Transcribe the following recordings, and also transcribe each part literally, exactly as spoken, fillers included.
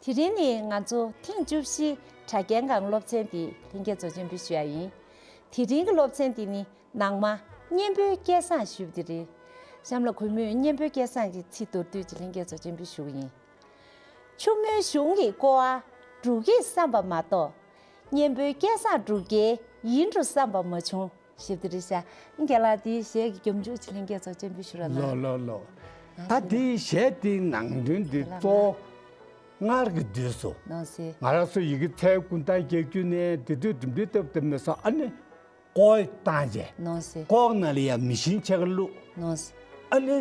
དེ་རིང་ནི་ང་ཚོ་ཐེངས་བཅུ་བཞི་དྲ་རྒྱའི་སྒང་སློབ་ཚན་འདི་ལྷན་རྒྱས་ཚོ་སྤྱན་འབུལ་ཞུ་ཡ་ཡིན། དེ་རིང་གི་སློབ་ཚན་འདི་ནི་ནང་མ་གཉན་པོའི་སྐལ་བཟང་ཞུ་བ་འདི་རེད། གཤམ་ལ་གུས་མོས་གཉན་པོའི་སྐལ་བཟང་གི་ཚིག་མདོར་བསྡུས་ཀྱིས་ལྷན་རྒྱས་ཚོ་སྤྱན་འབུལ་ཞུ་གི་ཡིན། ཆུ་མོའི་གཞུང་གི་ཀོ་བ་འབྲུག་གིས་བསམ་པ་མ་གཏོགས། གཉན་པོའི་སྐལ་བཟང་འབྲུག་རྒྱལ་ཡིན་འགྲོ་བསམ་པ་མ་བྱུང་། ཞེས་པ་འདི་རེད་ཤག་རྒན་ལགས་འདིའི་གཞས་ཀྱི་སྐྱབས་འཇུག་ཅིག་ལྷན་རྒྱས་ཚོ་སྤྱན་འབུལ་ཞུ་རོགས་གནང་། ལོ་ལོ་ལོ། ད་འདིའི་གཞས་འདིའི་ནང་དོན་འདི་གཙོ་བོ་སྔར་གྱི་དུས་སུ། ནོ་སི། ང་རང་ཚོ་ཡི་གེ་ཚད་ཀུན་བཏགས་བརྒྱད་ཅུ་ནས་དེ་དུས་འགྲིམ་འགྲུལ་སྟབས་བདེ་མེད་སོང་ཨ་ནི། ཀོ་བཏང་རྗེས། ནོ་སི། ཀོ་ནང་ལ་ཡང་མེ་ཤིང་ཆེ་ཁ་བླུགས། ནོ་སི། ཨ་ནི།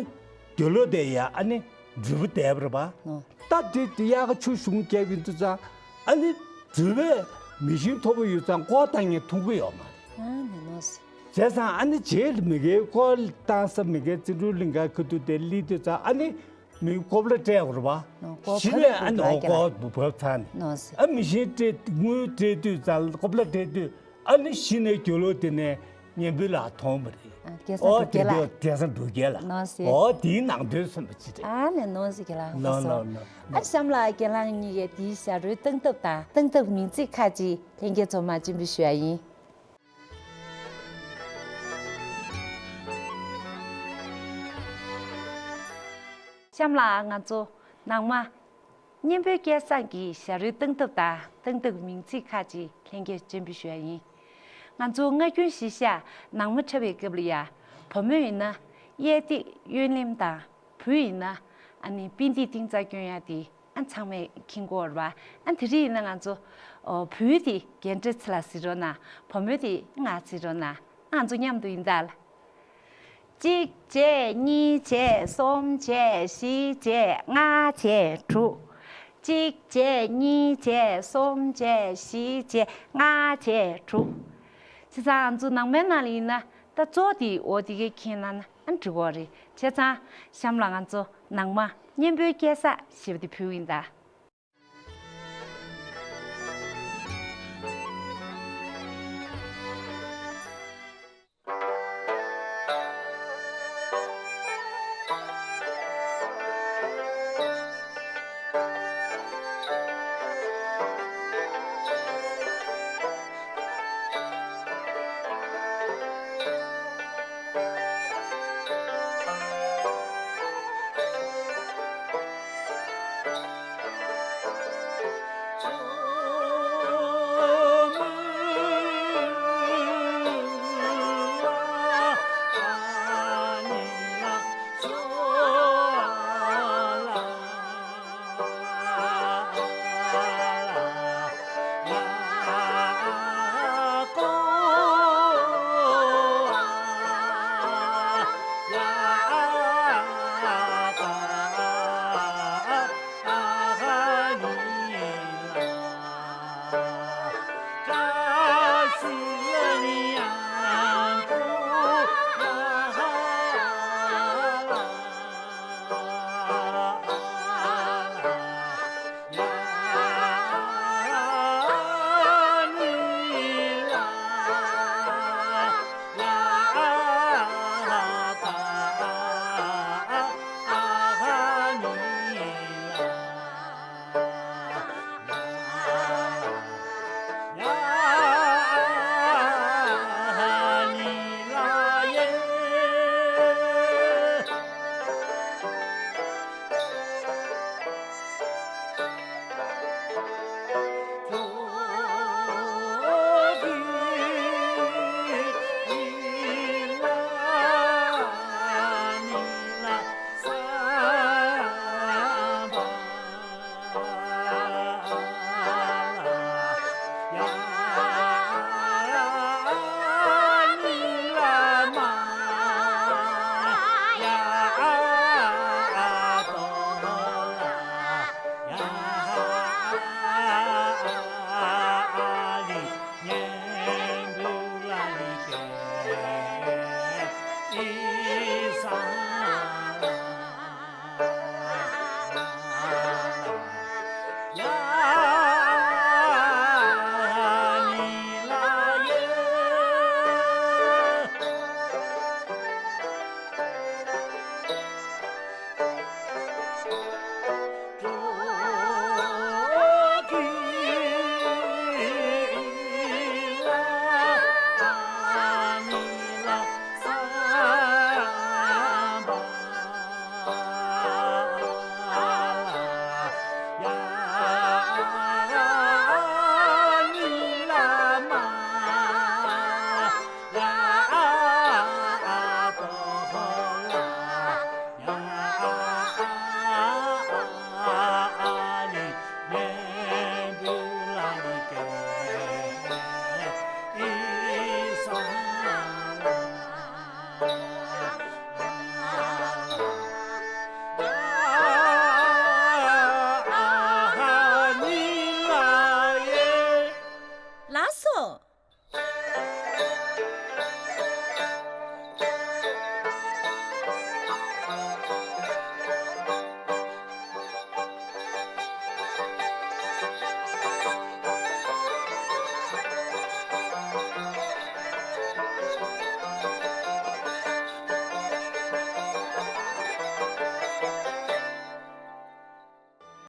རྒྱུ་ལོ་དེ་ཡང་ཨ་ནི་འབྲུས་བུ་བསྡད་པ་རེད་པ། ནོ། ད་དེ་དེ་ཡག་ག་ཆུ་གཞུང་བརྒྱབ་ཡིན་དུས་ཙང་ཨ་ནི་འབྲུས་བུས་མེ་ཤིང་མཐོ་པོ་ཡོད་ཙང་ཀོ་བཏང་ངས་འཐུང་གི་ཡོད་མ་རེད། ཨ་ནི་ནོ་སི། བྱས་ཙང་ཨ་ནི་རྗེས་ལ་མི་གའི་ཀོ་བཏང་ས་མི་གའི་བརྩོན་འགྲུས་གླིང་ག་ཁུ་ཐུག་དེ་སླེབས་དུས་ཙང་ཨ་ནི། མི་ཀོ་བླ་སྤྲད་དགོས་རེད་པ། ནོ་ཀོ་གཞི་ནས་ཨ་ནི་འོ་ཀོ་བབས་ཚར་ནས། ནོ་སི། ཨ་མེ་ཤིང་སྤྲད་དངུལ་སྤྲད་དུས་ཙང་ཀོ་བླ་སྤྲད་དུས་ཨ་ནི་གཞི་ནས་རྒྱུ་ལོ་དེ་ནས་གཉན་པོའི་ལག་ཐོན་པ་རེད། ཨ་སྐལ་བཟང་འབྲུག་རྒྱལ་ལགས། སྐལ་བཟང་འབྲུག་རྒྱལ་ལགས། ནོ་སི། འོ་དེའི་ནང་དོན་གསན་པ་ཅི་རེད། ཨ་ནི་ནོ་སི་རྒན་ལགས་ལགས་སོ། ལགས་ལགས། ཨ་གཤམ་ལ་རྒན་ལགས་གཉིས་ཀས་དེའི་ཞབས་བྲོའི་སྟངས་སྟབས་དང་སྟངས་སྟབས་མིང་ཚིག་ཁག་ཅིག་ལྷན་རྒྱས་ཚོ་མར་སྤྱན་འབུལ་ཞུ་ཡ་ཡིན། གཤམ་ལ་ང་ཚོ་ནང་མ་གཉན་པོའི་སྐལ་བཟང་གི་ཞབས་བྲོའི་སྟངས་སྟབས་དང་སྟངས་སྟབས་མིང་ཚིག་ཁག་ཅིག་ལྷན་རྒྱས་སྤྱན་འབུལ་ཞུ་ཡ་ཡིན། ང་ཚོ་སྔ་རྒྱུན་གཞིས་ཆགས་ནང་མ་འཁྲབ་པའི་སྐབས་ལ་ཡ། བུ་མོ་ཡིན་ན་གཡས་ཏིག་གཡོན་ལེན་དང་བུ་ཡིན་ན་ཨ་ནི་པིན་ཏིག་ཏིང་རྩ་སྐྱོན་ཡ་དེ། ཨ་ཚང་མས་མཁྱེན་གྱི་ཡོད་རེད་པ། ཨ་དེ་རིང་ཡིན་ན་ང་ཚོ་ཨོ་བུ་དེ་རྒན་བཀྲ་ཚེ་ལགས་གཟིགས་རོགས་གནང་། བུ་མོ་དེ་ང་གཟིགས་རོགས་གནང་། ཨ་ང་ཚོ་མཉམ་དུ་ཡིན་ད། གཅིག་བྱས་གཉིས་བྱས་གསུམ་བྱས་བཞི་བྱས་ལྔ་བྱས་དྲུག་གཅིག་བྱས་གཉིས་བྱས་གསུམ་བྱས་བཞི་བྱས་ལྔ་བྱས་དྲུག་བྱས་ཙང་ང་ཚོ་ནང་མའི་ནང་ལ་ཡིན་ན་ད་གཙོ་བོ་དེ་འོ་དེ་གས་མཁྱེན་གནང་ན་ཨ་འགྲིག་གི་རེད། བྱས་ཙང་གཤམ་ལ་ང་ཚོ་ནང་མ་གཉན་པོའི་སྐལ་བཟང་ཞེས་པ་དེ་ཕུལ་གི་ཡིན་ད།